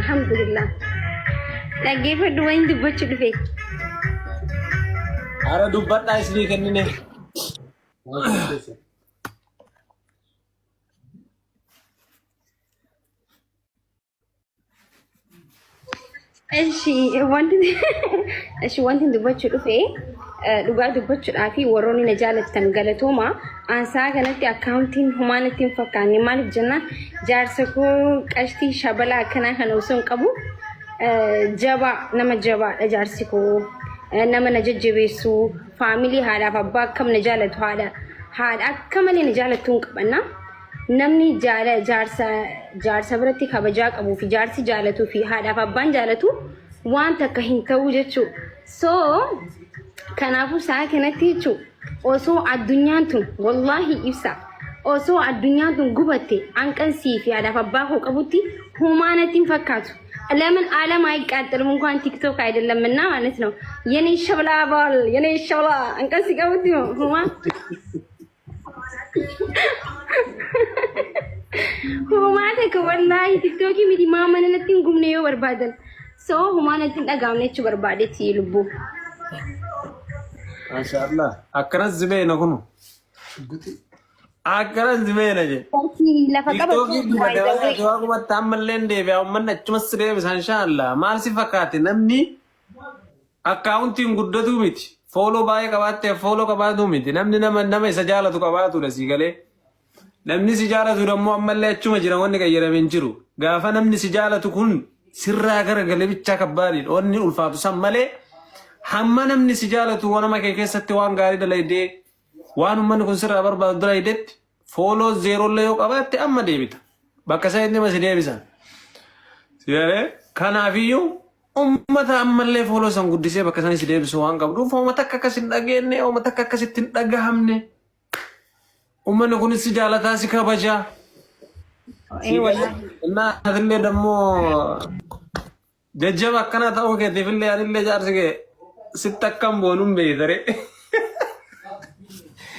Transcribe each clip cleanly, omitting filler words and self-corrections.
Alhamdulillah. Dhaggeeffadhu wayin dubbachuu dhufe. Ara dubbadhaa isinii kennine. Eshi wanti eshi wanti dubbachuu dhufe dhugaa dubbachuudhaa fi warroonni na jaalattan galatooma. Ansaa kanatti akkaawuntiin homaa natti hin fakkaanne maaliif jennaan jaarsa koo qashtii shabalaa akkanaa kana osoo hin qabu jabaa nama jabaadha jaarsi koo nama na jajjabeessu faamilii haadhaaf abbaa akkam na jaalatu haadha haadha akka malee na jaalattu hin qabanna. Namni jaala jaarsa jaarsa biratti kabajaa qabuu fi jaarsi jaalatuu fi haadhaaf abbaan jaalatu waan takka hin ta'uu jechuu. So kanaafuu sa'a kanatti jechuu osoo addunyaan tun wallaahi ibsa osoo addunyaan tun gubatte hanqansii fi haadhaaf abbaa koo qabutti homaa natti hin fakkaatu. ለምን ዓለም አይቃጠልም? እንኳን ቲክቶክ አይደለምና ማለት ነው። የኔ ሸብላ ባል የኔ ሸብላ አንቀን ሲቀቡት ሁማ Homaa takka wallaahi tiktookii miti maa mana natti hin gubne yoo barbaadan. So homaa natti hin dhagaamne jechuu barbaadetti lubbuu. Maashaallah. Akkanas si beena kunu. Akkanas si beena je. Barkii lafa qabatu Tiktookii gubate by the way. waan gubatte ammallee hin deebi'a. Uummanni achumas si deebisa inshaallah. Maal si fakkaate namni Akkaawuntiin guddatuu miti. Fooloo baay'ee qabaattee fooloo qabaatuu miti. Namni nama nama isa jaalatu qabaatudha sii galee. Namni si jaalatu dammoo ammallee achuma jira wanni qayyarame hin jiru. Gaafa namni si jaalatu kun sirraa garagale bichaa kabbaadidha. Wanni ulfaatu san malee hamma namni si jaalatu wanama kee keessatti waan gaarii dalaydee waan uummanni kun sirraa barbaadu dalaydetti fooloo zeerollee yoo qabaatte amma deebita. Bakka isa inni si deebisan. Si galee kanaafiyyuu Ummata ammallee fooloo san guddisee bakka sanii si deebisu waan qabduuf hooma takka akkas hin dhageenne hooma takka akkasitti hin dhagahamne. Ummanni kunis si jaalataa si kabajaa. Ee wallaahi. Innaa atillee dammoo jajjaba akkanaa ta'uu keetiifillee anillee jaarsi kee sitti akkam boonuun beeytare.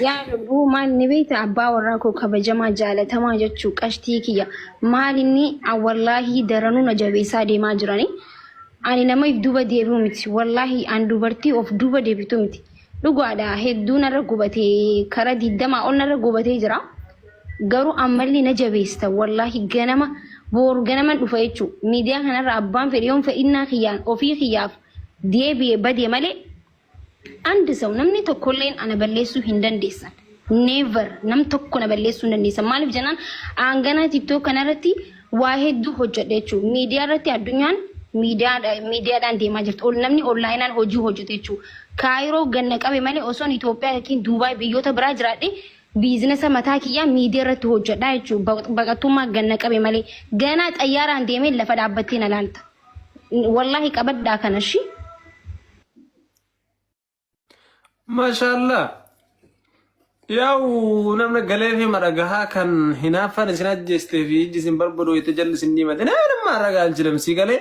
Yaa lubbuu maal ni beekta abbaa warraa koo kabajamaa jaalatamaa jechuu qashtii kiyya maal inni wallaahi daranuu na jabeessaa deemaa jirani. Ani nama if duuba deebi'u miti wallaahi an dubartii of duuba deebitu miti. Dhugaadha hedduu narra gubatee kara digdamaa ol narra gubatee jira. Garuu ammallee na jabeessa wallaahi ganama booru ganaman dhufa jechuu miidiyaa kanarra abbaan fedhe yoon fedhinnaa kiyyaan ofii kiyyaaf deebi'e badee malee አንድ ሰው namni tokkolleen ana balleessuu hin dandeessan. Never nam tokko na balleessuu hin dandeessan. Maaliif jennaan aanganaa TikTok kanarratti waa hedduu hojjedha jechuudha. Miidiyaa irratti addunyaan miidiyaadhaan deemaa jirti. Ol namni onlaayinaan hojii hojjeta jechuudha. Kaayiroo ganna qabe malee osoon Itoophiyaa yookiin Duubaay biyyoota biraa jiraadhe biizinasa mataa kiyyaa miidiyaa irratti hojjedha jechuudha. Baqattummaa ganna qabe malee ganaa xayyaaraan deemee lafa dhaabbattee na laalta. Wallaahi qabadhaa kana shi. Maashaallah. Yaa'u namni galee fi madhagahaa kan hinaaffaan isin ajjeestee fi ijji isin barbadu itti jalli isin dhiimate nama ragaa aljilamsii galee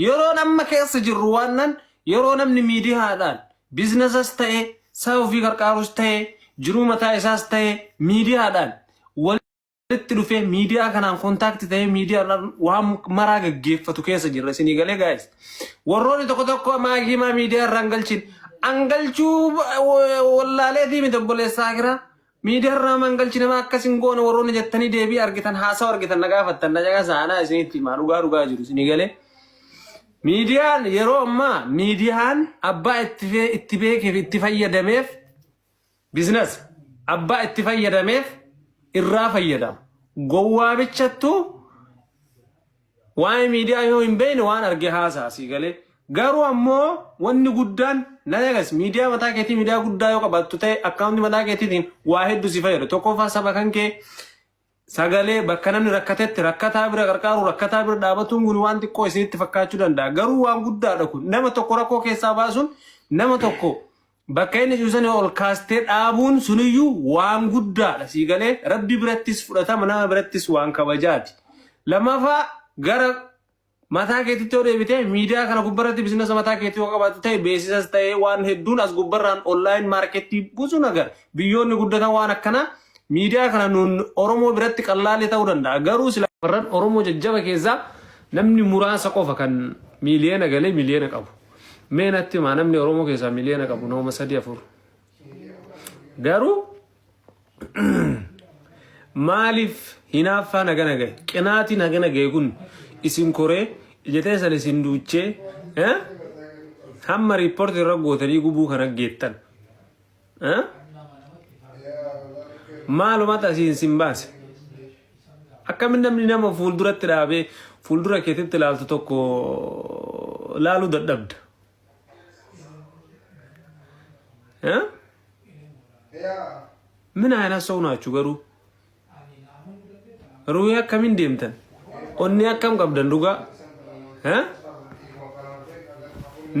yeroo amma keessa jirru waan nan yeroo namni miidiyaadhaan biizinasas ta'e saba ofii qarqaarus ta'e jiruu mataa isaas ta'e miidiyaadhaan walitti dhufee miidiyaa kanaan kontaakti ta'ee miidiyaadhaan waan maraa gaggeeffatu keessa jirra isinii galee gaayis. Warroonni tokko tokko maagii maa miidiyaa irraa hin galchin. An galchuu wallaaleetii miti obboleessaa akiraa. Miidiyaa irraa maa hin galchine maa akkas hin goone warroonni jettanii deebii argitan haasawa argitan na gaafattan na caqasa anaa isinitti himaa dhugaa dhugaa jiru isinii galee. Miidiyaan yeroo ammaa miidiyaan abbaa itti beekeef itti fayyadameef Business abbaa itti fayyadameef irraa fayyadama. Gowwaa bichattu waa'ee miidiyaa yoo hin beekne waan arge haasaa sii galee. Garuu ammoo wanni guddaan na dhagas miidiyaa mataa keetii miidiyaa guddaa yoo qabaattu ta'e akkaawuntii mataa keetiitiin waa hedduu si fayyada. Tokkoffaa saba kan kee Sagalee bakka namni rakkatetti rakkataa bira qarqaaruu rakkataa bira dhaabatuun kun waan xiqqoo isinitti fakkaachuu danda'a. Garuu waan guddaadha kun. Nama tokko rakkoo keessaa baasuun nama tokko bakka inni jiru sanii ol kaastee dhaabuun suniyyuu waan guddaadha. Sii galee rabbi birattis fudhatama nama birattis waan kabajaati. Lammaffaa gara Mataa keetitti yoo deebite miidiyaa kana gubbarratti bizinasa mataa keetii yoo qabaattu ta'e beeksisas ta'e waan hedduun as gubbarraan online maarkeettii buusu nagar biyyoonni guddatan waan akkanaa miidiyaa kana nuun Oromoo biratti qallaalee ta'uu danda'a. Garuu sila warran Oromoo jajjaba keessaa Namni muraasa qofa kan miiliyoona galee miiliyoona qabu. Mee natti himaa namni Oromoo keessaa miiliyoona qabu nama sadii afur. Garuu maaliif hinaaffaan hagana gahe? Qinaatiin hagana gahe kun isin koree ija teessan isin duuchee eh? Hamma riippoortii irra gootanii gubuu kana geettan. Eh? Maalumatu asiin sin baase? Akkamiin namni nama fuulduratti dhaabee fuuldura keetitti ilaaltu tokko laaluu dadhabda? Eh? Min ayina ሰው ናችሁ garuu? Ruuhii akkamiin deemtan? Onnee akkam qabdan dhugaa? Eh?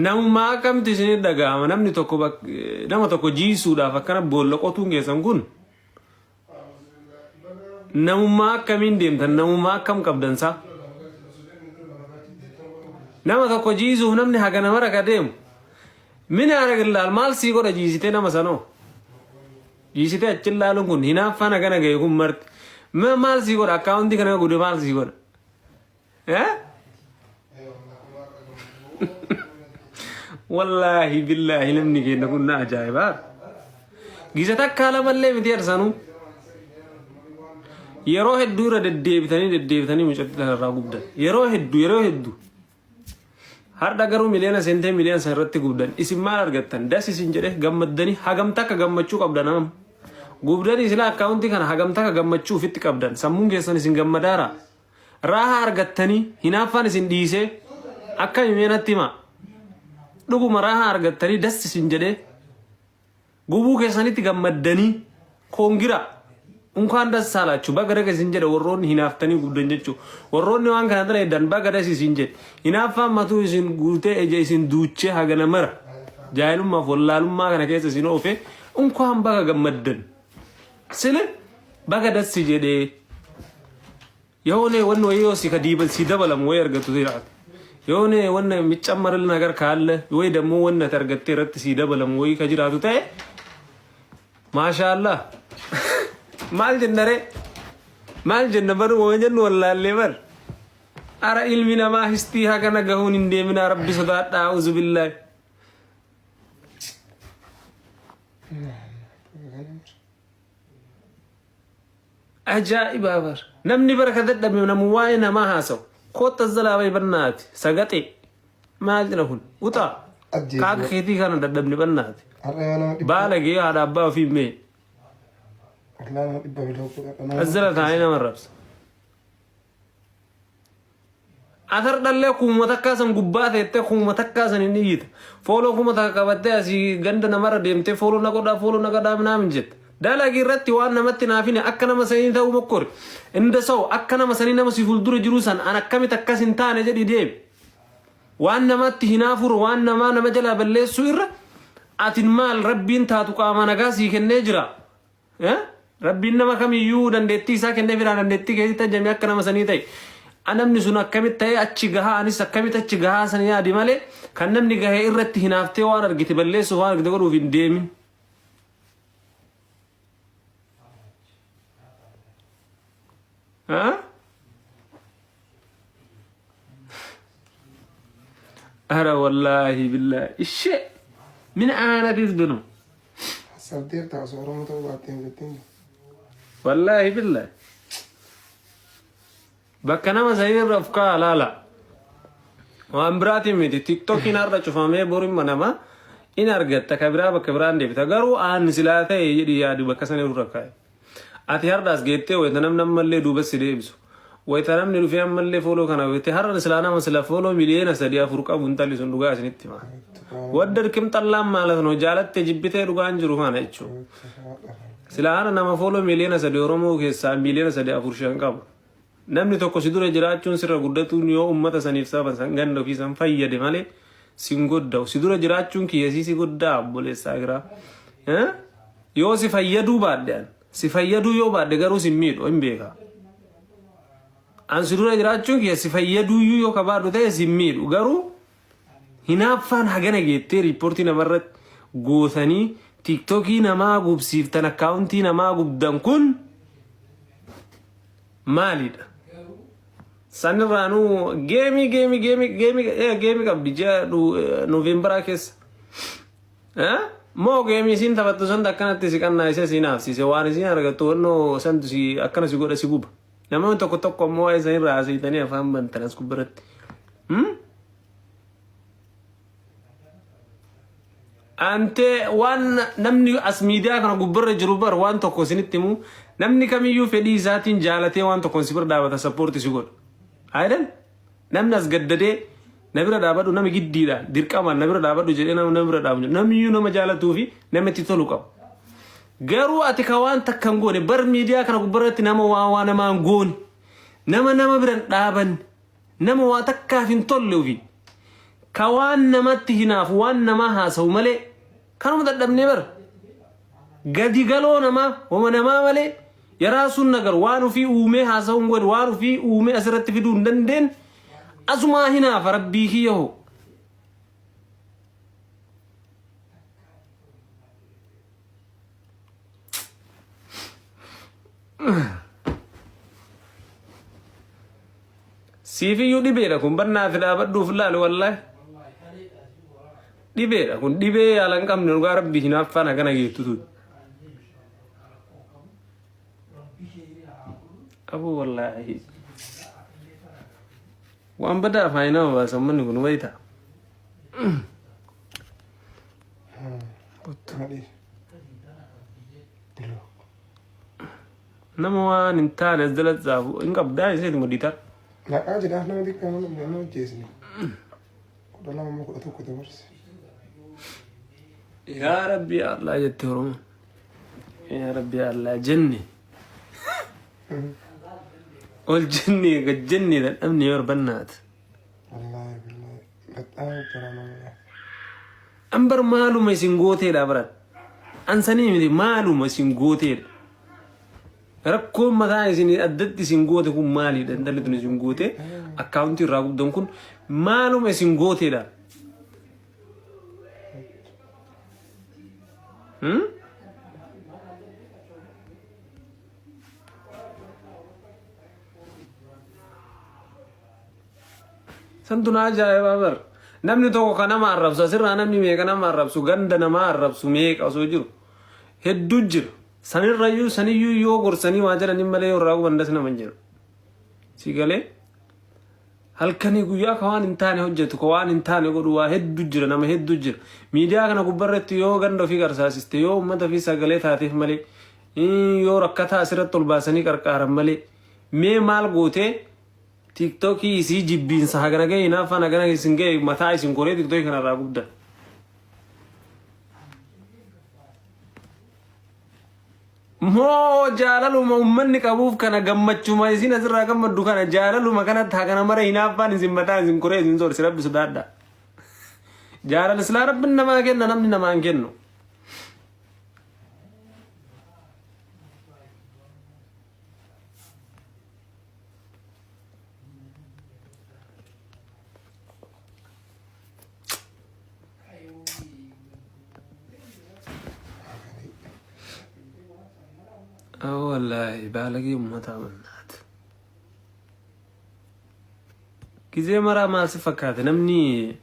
Namummaa akkamitti isinii dhaga'ama namni tokko nama tokko jiisuudhaaf akkana boolla qotuun keessan kun namummaa akkamiin deemtan namummaa akkam qabdan saa? Nama tokko jiisuuf namni haga nama raga deemu. Min araglaal maal sii godha jiisitee nama sanoo? Jiisitee achi ilaaluun kun hinaaffaan hagana gahe kun marti. Maal sii godha akkaawuntii kana gude maal sii godha? Eh? Wallaahi billaahi namni keenya kun na ajaa'ibaa. Gisa takkaa lamallee miti arsanuu. Yeroo hedduu irra deddeebitanii deddeebitanii mucattii tanarraa gubdan. Yeroo hedduu yeroo hedduu. Har'a garuu miliyoona seentee miliyoona san irratti gubdan. Isin maal argattan? Das isin jedhe gammaddanii hagam takka gammachuu qabdan amma. Gubdanii sila akkaawuntii kana hagam takka gammachuu ofitti qabdan. Sammuun keessan isin gammadaara. Raahaa argattanii hinaaffaan isin dhiisee akkami mee natti himaa. Dhuguma raahaa argattanii das isin jedhee gubuu keessanitti gammaddanii koongira unkaan das saalachu baga daga isin jedhe warroonni hinaaftanii gubdan jechuu warroonni waan kana dalagan baga das isin jedhe hinaaffaan matuu isin guutee ija isin duuchee hagana mara jaahilummaaf wallaalummaa kana keessa isin oofe unkaan baga gammaddan sile baga dassi jedhee የሆነ ወን ወይ ሲ ከዲበል ሲደበለም ወይ argattu jiraate የሆነ ወነ የሚጨመርል ነገር ካለ ወይ ደግሞ ወነ ተርገቴ irratti si dabalamu ወይ ka jiraatu ta'e maashaallah maal jenna ree maal jenna baru waan jennu wallaallee bar ara ilmi namaa histii hagana gahuun hin deeminaa rabbi sodaadhaa auzu billaahi. Ajaa'ibaa bar. Namni bara ka dadhabe namu waa'ee namaa haasawu. Kootta jalaa bahi bannaati. Sagaxee. Maal jedha kun? Uxaa. Ajjeesu. Kaaka keetii kana dadhabne bannaati. Har'a yoo nama dhibba Baala gee haadha abbaa ofii mee. Har'a nama dhibba biloo kudha As jala taa'ee nama rabsa. Atar dhallee kumuma takkaa san gubbaa teettee kumuma takkaa san hin iyyita. Fooloo kuma takka qabattee asii ganda namarra deemtee fooloo na godhaa fooloo na godhaa minaamin jetta. Dalagi irratti waan namatti naafine akka nama sanii ta'uu mokkori. Inda saw akka nama sanii nama si fuuldura jiru san an akkamitti akkas hin taane jedhi deemi. Waan namatti hinaafuru waan namaa nama jalaa balleessuu irra atin maal rabbiin taatu qaama nagaa sii kennee jira. Eh? Rabbiin nama kamiyyuu dandeettii isaa kennee firaa dandeettii keessatti ajjamee akka nama sanii ta'e. Namni sun akkamitti ta'ee achi gahaa anis akkamitti achi gahaa san yaadi malee kan namni gahee irratti hinaaftee waan argite balleessuuf waan argite godhuuf hin deemin. Ha? Ara wallaahi billaahi ishee min aanatis binu. Sabdeerta osoo Oromoo ta'uu baattee hin jettiin. Wallaahi billaahi. Bakka nama sanii irra of kaa'aa laala. Waan biraatiin miti tiktookiin har'a cufamee boru nama in argatta ka biraa bakka biraan deebita garuu aan silaa ta'e jedhi yaadu bakka sana irra kaa'e. Ati har'aas geettee wayita namni ammallee duuba si deebisu. Wayita namni dhufee ammallee fooloo kana wayita har'a silaa nama sila fooloo miliyoona sadii afur qabu intalli sun dhugaa isinitti hima. Waddarkim xallaan maalat no jaalatte jibbitee dhugaan jiru kana jechuudha. Silaa har'a nama fooloo miliyoona sadii Oromoo keessaa miliyoona sadii afur shan qabu. Namni tokko si dura jiraachuun sirra guddatuun yoo uummata saniif saba san ganda ofii san fayyade malee sin godda'u. Si dura jiraachuun kiyya sii si goddaa obboleessaa giraa. Yoo si fayyaduu baadhe an si fayyaduu yoo baadhe garuu sin miidhu hin beeka. An si dura jiraachuun kiyya si fayyaduuyyuu yoo kabaadhu ta'e sin miidhu garuu hinaaffaan hagana geettee riippoortii namarratti gootanii tiiktookii namaa gubsiiftan akkaawuntii namaa gubdan kun maalidha? Sanirraanuu geemii geemii geemii geemii geemii qabdi ji'a Noovembaraa keessa. Moo geemii isiin taphattu santu akkanatti si qannaayisee si naafsiise waan isiin argattu wannoo santu si akkana si godha si guba. Namoonni tokko tokko ammoo waa'ee sanirraa haasayitanii afaan bantan as gubbaratti. Ante waan namni as miidiyaa kana gubbarra jiru bar waan tokko isinitti himu namni kamiyyuu fedhii isaatiin jaalatee waan tokkoon si bira dhaabata sappoorti si godha. Ayidhan namni as gaddadee na bira dhaabadhu nama giddiidha dirqamaan na bira dhaabadhu jedhee nama na bira dhaabu namniyyuu nama jaalatuu fi nama itti tolu qaba. Garuu ati ka waan takka hin goone bar miidiyaa kana gubbarratti nama waa waa namaa hin goone nama nama bira hin dhaabanne Nama waa takkaaf hin tolle ofii. Ka waan namatti hinaafu waan namaa haasawu malee kanuma dadhabnee bara. Gadi galoo namaa homa namaa malee yaraasuun nagar waan ofii uumee haasawuu hin godhe waan ofii uumee asirratti fiduu hin dandeenye asumaa hinaafa rabbii kiyya hoo. Siifiyyuu dhibeedha kun barnaati dhaabadhuuf laali wallaahi. Dhibeedha kun dhibee yaala hin qabne dhugaa rabbi hinaaffaan akkana geettu tun. Aboo wallaahi. Waan badaa afaanii nama baasa uummanni kun wayita. Nama waan hin taane as jala tsaafu hin qabdaa iseeti mudhiitaa. Maqaa jedhaaf nama xiqqaa nama nama ajjeesne. 12 immoo 11 dabarse. Yaa Rabbi yaa Allah jette Oromoon. Yaa Rabbi yaa Allah jenne. Ol jenne gad jenne dadhabne yoo barbannaati. Wallaahi billaahi. Baxaam garaa nama nyaata. An bar maaluma isin gooteedha baran. An sanii miti maaluma isin gooteedha. Rakkoon mataa isin addatti isin goote kun maalidha? Intalli tun isin goote akkaawuntii irraa gubdan kun maaluma isin gooteedha? Hmm? Santu na ajaa'ibaa bar. Namni tokko kan nama arrabsu asirraa namni meeqa nama arrabsu ganda nama arrabsu meeqa osoo jiru hedduu jira. Sanirrayyuu saniyyuu yoo gorsanii waa jedhanii malee yoo irraa guban das nama hin jiru. Si galee halkanii guyyaa ka waan hin taane hojjetu ka waan hin taane godhu waa hedduu jira nama hedduu jira. Miidiyaa kana gubbarratti yoo ganda ofii qarsaasiste yoo uummata ofii sagalee taateef malee yoo rakkataa asirratti ol baasanii qarqaaran malee mee maal gootee Tiktokii isii jibbiinsa hagana gahe hinaaffaan hagana isin gahe mataa isin koree tiktokii kanarraa gubdan. Moo jaalaluma ummanni qabuuf kana gammachuma isin asirraa gammaddu kana jaalaluma kanatti hagana mara hinaaffaan isin mataa isin koree isin soorsi rabbi sodaadha. Jaalala silaa rabbiin namaa kenna namni namaa hin kennu. Wallaahi baalagee uummataa mannaati. Gizee maraa maal si fakkaate namni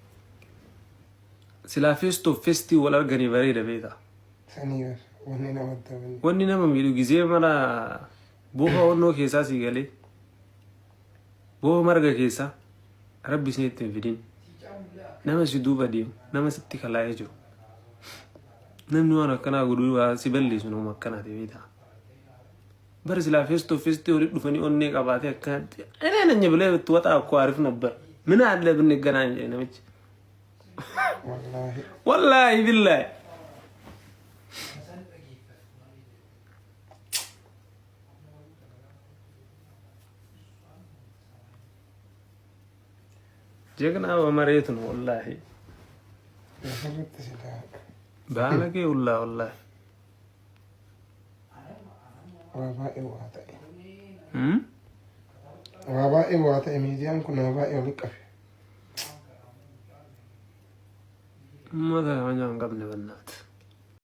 silaa face to face wal arganii bareeda beektaa. Sanii bar wanni namatti hafanne. Wanni nama miidhu gizee mara boofa onnoo keessaa sii galee boofa marga keessaa rabbi isinitti hin fidin nama si duuba deemu nama sitti kalaa'ee jiru namni waan akkanaa godhu waa si balleessu nama akkanaati beektaa. Bari silaa face to face walitti dhufanii onnee qabaatee akkanatti እኔ ነኝ ብለህ ብትወጣ እኮ አሪፍ ነበር። ምን አለ ብንገናኝ namichi Wallaahi. Wallaahi billaahi. ጀግና በመሬት ነው ወላሂ። Asirratti silaa ባለጌ ሁላ ወላሂ። waa baay'ee waa ta'e. Waa baay'ee waa ta'e miidiyaan kun nama baay'ee walitti qabe. Uummata kabajaa hin qabne bannaati.